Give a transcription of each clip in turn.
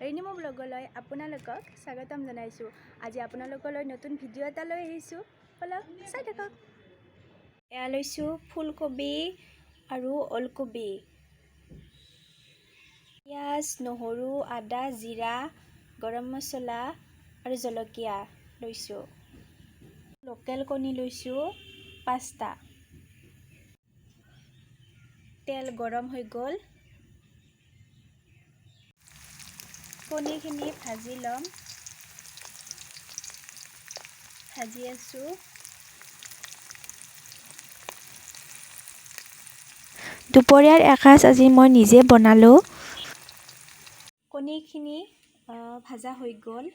ৰিণিমো ব্লগলৈ আপোনালোকক স্বাগতম জনাইছোঁ। আজি আপোনালোকলৈ নতুন ভিডিঅ' এটা লৈ আহিছোঁ, ব'লক চাই থাকক। এয়া লৈছোঁ ফুলকবি আৰু ওলকবি, পিঁয়াজ, নহৰু, আদা, জিৰা, গৰম মছলা আৰু জলকীয়া লৈছোঁ। লোকেল কণী লৈছোঁ 5টা। তেল গৰম হৈ গ'ল, কণীখিনি ভাজি ল'ম। ভাজি আছোঁ। দুপৰীয়াৰ এসাঁজ আজি মই নিজে বনালোঁ। কণীখিনি ভাজা হৈ গ'ল।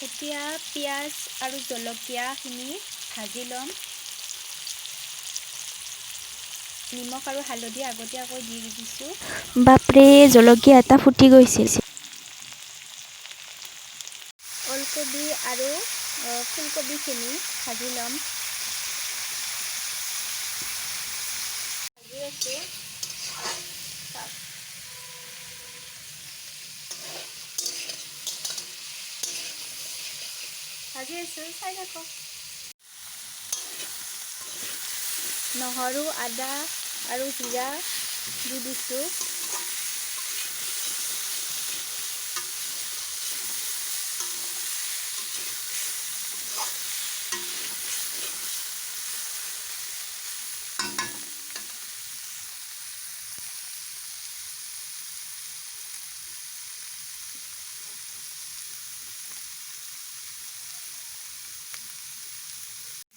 এতিয়া পিঁয়াজ আৰু জলকীয়াখিনি ভাজি ল'ম। নিমখ আৰু হালধি আগতীয়াকৈ দি দিছোঁ। বাপৰে, জলকীয়া এটা ফুটি গৈছিল। ওলকবি আৰু ফুলকবিখিনি ভাজি ল'ম। ভাজি আছোঁ। ভাজি আছোঁ, চাই থাকক। নহৰু, আদা আৰু জিৰা দি দিছোঁ।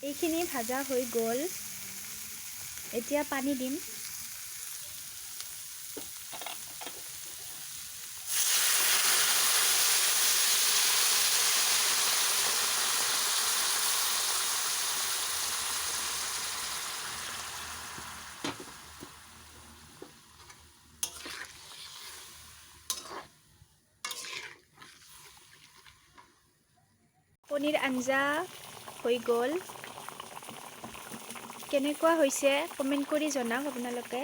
এইখিনি ভাজা হৈ গ'ল। এতিয়া পানী দিম। কণীৰ আঞ্জা হৈ গ'ল। কেনেকুৱা হৈছে কমেণ্ট কৰি জনাওক আপোনালোকে।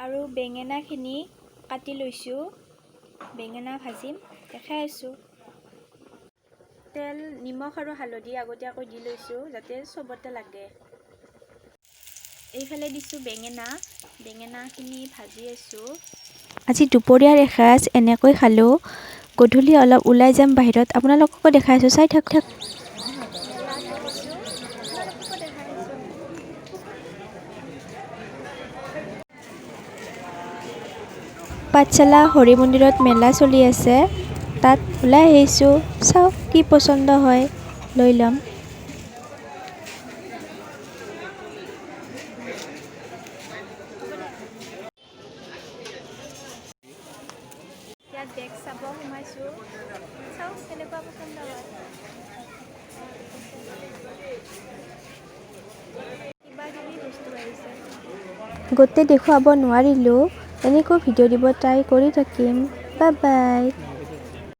আৰু বেঙেনাখিনি কাটি লৈছোঁ, বেঙেনা ভাজিম, দেখাই আছোঁ। তেল, নিমখ আৰু হালধি আগতীয়াকৈ দি লৈছোঁ যাতে চবতে লাগে। এইফালে দিছোঁ বেঙেনা, বেঙেনাখিনি ভাজি আছোঁ। আজি দুপৰীয়াৰ এসাঁজ এনেকৈ খালোঁ। গধূলি অলপ ওলাই যাম বাহিৰত, আপোনালোককো দেখাই আছোঁ, চাই থাকক। মেলাত আহিছোঁ, আপোনালোককো দেখাই আছোঁ। পাঠশালা হৰি মন্দিৰত মেলা চলি আছে, তাত ওলাই আহিছোঁ। চাওঁ কি পচন্দ হয়, লৈ ল'ম। ইয়াত বেগ চাব সোমাইছোঁ, চাওঁ কেনেকুৱা পচন্দ হয়। কিবা কিবি বস্তু আহিছে। গোটেই দেখুৱাব নোৱাৰিলোঁ, এনেকৈ ভিডিঅ' দিব ট্ৰাই কৰি থাকিম। Bye bye.